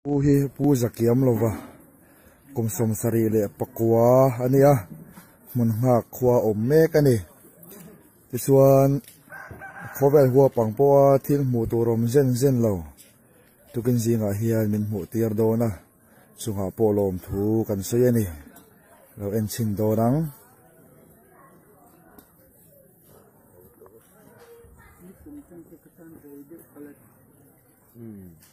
Pu hi Pu Zakiam lova kum sawmsarih leh pakua a nia hmun nghak khua awm mek a ni tichuan khawvel huap ang pawha thil hmuh tur awm zen zen lo tukin zingah hian min hmuh tir dawn a chungah pawh lawmthu kan sawi a ni lo en chhin dawn ang. Umm.